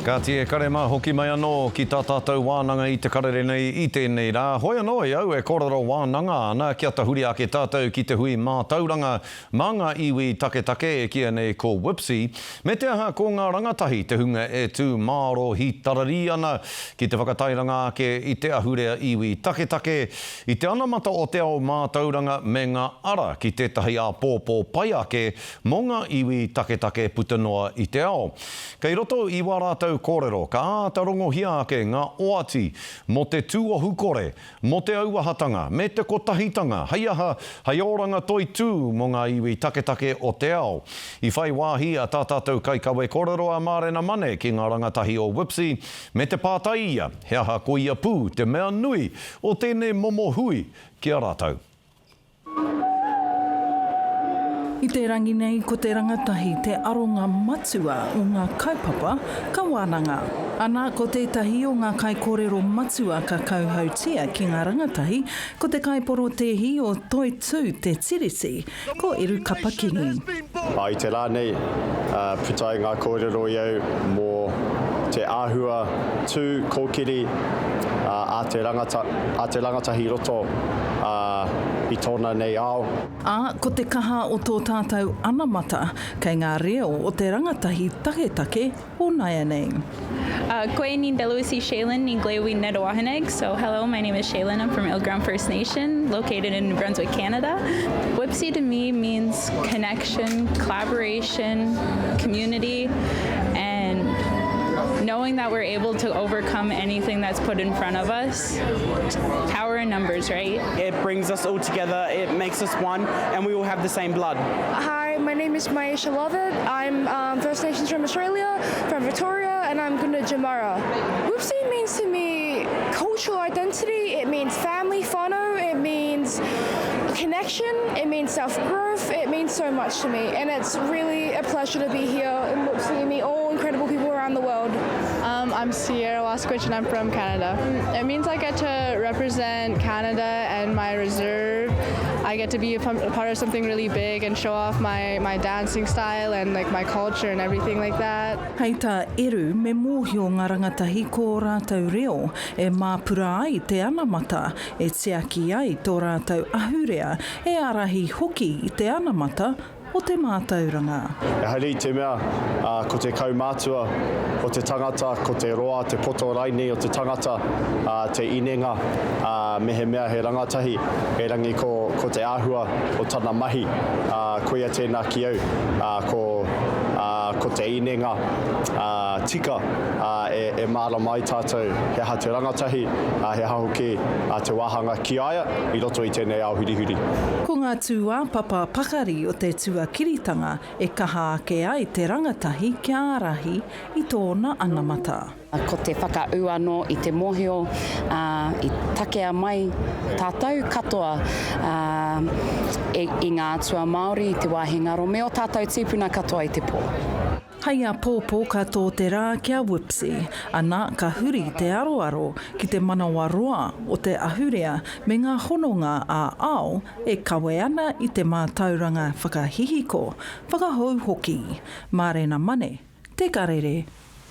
Kāti e kare mā, hoki mai anō ki tā tātou wānanga i te karere nei i tēnei rā. Hoi anō i au e kōrero wānanga ana kia tahuri ake tātou ki te hui mātauranga mā ngā iwi taketake e kīia nei ko WIPCE, me te aha ko ngā rangatahi te hunga e tū māro hītararī ana ki te whakatairanga ake i te ahurea iwi taketake i te anamata o te ao mātauranga me ngā ara ki tētahi āpōpō pai ake mō ngā iwi taketake puta noa i te ao. Kei roto i wā rātou kōrero ka āta rongohia ake ngā oati mō te tūohu kore, mō te auahatanga me te kotahitanga hei aha, hei oranga toitū mō ngā iwi taketake o te ao. I whai wāhi a tā tātou kaikawe kōrero a Mārena Mane ki ngā rangatahi o WIPCE me te pātai ia he aha koia pū te mea nui o tēnei momo hui ki a rātou. I te rangi nei ko te rangatahi te aronga matua o ngā kaupapa ka wānanga. Ana, ko tētahi o ngā kaikōrero matua ka kauhautia ki ngā rangatahi ko te kaiporotēhi o Toitū Te Tiriti, ko Eru Kapa Kingi. I te rā nei, puta ai ngā kōrero i au mō te āhua tū kōkiri a te rangata, a te rangatahi i roto i tōna nei ao. Ā, ko te kaha o tō tātou anamata kei ngā reo o te rangatahi taketake o nāianei. Koe ni Deluisi Shaelyn ni Glewi Nedowahaneg So hello, my name is Shaelyn, I'm from Eel Ground First Nation, located in New Brunswick, Canada. WIPCE to me means connection, collaboration, community, and knowing that we're able to overcome anything that's put in front of us. Power in numbers, right? It brings us all together, it makes us one, and we all have the same blood. Hi, my name is Maisha Lovett. I'm um, First Nations from Australia, from Victoria, and I'm Gunditjmara. WIPCE means to me cultural identity, it means family, whānau, it means connection, it means self-growth, it means so much to me. And it's really a pleasure to be here in WIPCE and meet all incredible people around the world. Um, I'm Sierra Wasquich and I'm from Canada. It means I get to represent Canada and my reserve. I get to be a part of something really big and show off my, my dancing style and like my culture and everything like that. Hei tā Eru, me mōhio ngā rangatahi ko ō rātou reo e māpura ai te anamata, e tiaki ai tō rātou ahurea, e ārahi hoki i te anamata o te mātauranga. Ehara i te mea, ko te kaumātua o te tangata, ko te roa, te poto rainei o te tangata, te inenga, mehemea he rangatahi, erangi ko, ko te āhua o tana mahi, koia tēnā ki au, ko, ko te inenga tika e, e mārama ai tātou he aha te rangatahi, he aha hoki te wāhanga ki a ia i roto i tēnei ao hurihuri. Ko ngā tūāpapa pakari o te tuakiritanga e kaha ake ai te rangatahi kia ārahi i tōna anamata. Ko te whakaū anō i te mōhio, ā, i takea mai tātou katoa, ā, e, i ngā atua Māori, i te wāhi ngaro, me ō tātou tīpuna katoa i te pō. Hei āpōpō ka tō te rā ki a WIPCE, ana ka huri te aroaro ki te manawaroa o te ahurea me ngā hononga ā-ao e kawe ana i te mātauranga whakahihiko, whakahou hoki. Mārena Mane, Te Karere.